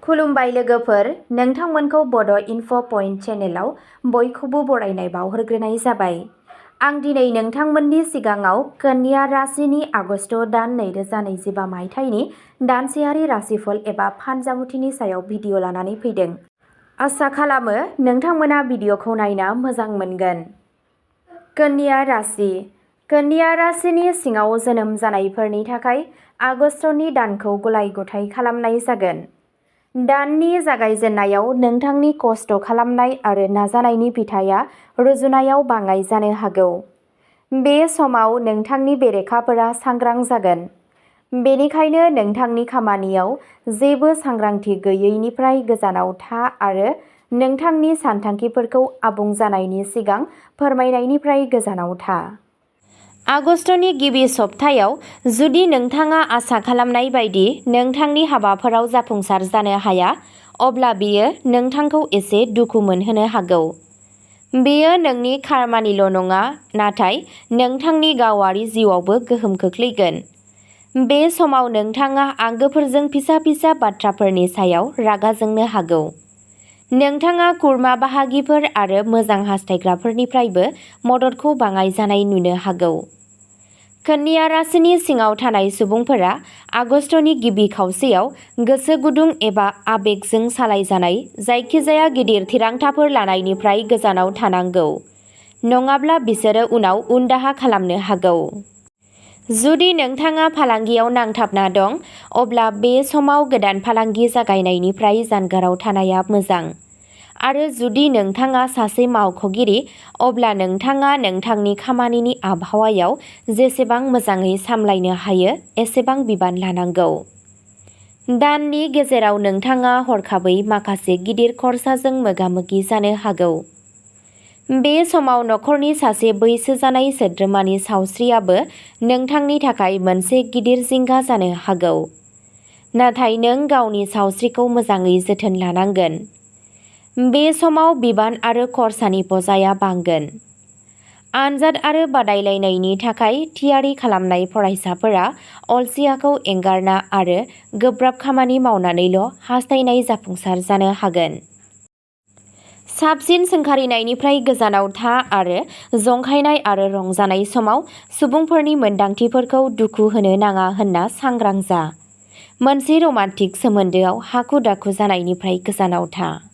खुलुमबाय लोगोफोर, नोंथांमोनखौ बड इनफ पइन्ट चेनेलाव बयखौबो बरायनाय बावहरग्रोनाय जाबाय। आं दिनै नोंथांमोननि सिगाङाव कन्या राशिनि आगस्ट दान 2025 मायथाइनि दानसेयारि राशिफल एबा फानजामुथिनि सायाव भिडिअ लानानै फैदों। आसा खालामो नोंथांमोना भिडिअखौ नायना मोजां मोनगोन। कन्या राशि। कन्या राशिनि सिङाव जोनोम जानायफोरनि थाखाय आगस्तनि दानखौ गलाय-गथाय खालामनाय जागोन। दाननि जागायजेननायाव नोंथांनि खस्थ' खालामनाय आरो नाजानायनि फिथाइया रुजुनायाव बाङाइ जानो हागौ। बे समाव नोंथांनि बेरेखाफोरा सांग्रां जागोन। बेनिखायनो नोंथांनि खामानियाव जेबो सांग्रांथि गैयैनिफ्राय गोजानाव था आरो नोंथांनि सानथांखिफोरखौ आबुं जानायनि सिगां फोरमायनायनिफ्राय गोजानाव था। आगस्तनि गिबि सप्तायाव जुदि नोंथाङा आसा खालामनाय बायदि नोंथांनि हाबाफोराव जाफुंसार जानो हाया, अब्ला बेयो नोंथांखौ एसे दुखु मोनहोनो हागौ। बेयो नोंनि खामानिल' नङा, नाथाय नोंथांनि गावारि जिउआवबो गोहोम खोख्लैगोन। बे समाव नोंथाङा आंगोफोरजों फिसा-फिसा बाथ्राफोरनि सायाव रागा जोंनो हागौ। नोंथाङा खुरमा बाहागिफोर आरो मोजां हास्थायग्राफोरनिफ्रायबो मददखौ बाङाइ जानाय नुनो हागौ। कन्या राशिनि सिङाव थानाय सुबुंफोरा आगस्तनि गिबि खावसेयाव गोसो गुदुं एबा आबेगजों सालायजानाय जायखिजाया गिदिर थिरांथाफोर लानायनिफ्राय गोजानाव थानांगौ, नङाब्ला बिसोरो उनाव उनदाहा खालामनो हागौ। जुदि नोंथाङा फालांगियाव नांथाबना दं, अब्ला बे समाव गोदान फालांगि जागायनायनिफ्राय जानगाराव थानाया मोजां। आरो जुदि नोंथाङा सासे मावख'गिरि, अब्ला नोंथाङा नोंथांनि खामानिनि आबहावायाव जेसेबां मोजाङै सामलायनो हायो एसेबां बिबान लानांगौ। दाननि गेजेराव नोंथाङा हरखाबै माखासे गिदिर खर्साजों मोगा-मोगि जानो हागौ। बे समाव नखरनि सासे बैसो जानाय सोद्रोमानि सावस्रियाबो नोंथांनि थाखाय मोनसे गिदिर जिंगा जानो हागौ। नाथाय नों गावनि सावस्रिखौ मोजाङै जोथोन लानांगोन। बे समाव बिबान आरो खरसानि बजाया बांगोन। आनजाद आरो बादायलायनायनि थाखाय थियारि खालामनाय फरायसाफोरा अलसियाखौ एंगारना आरो गोब्राब खामानि मावनानैल' हास्थायनाय जाफुंसार जानो हागोन। साबसिन सोंखारिनायनिफ्राय गोजानाव था आरो जंखायनाय आरो रंजानाय समाव सुबुंफोरनि मोनदांथिफोरखौ दुखु होनो नाङा होनना सांग्रां जा। मोनसे रमान्टिक सोमोन्दोआव हाखु-दाखु जानायनिफ्राय गोजानाव था।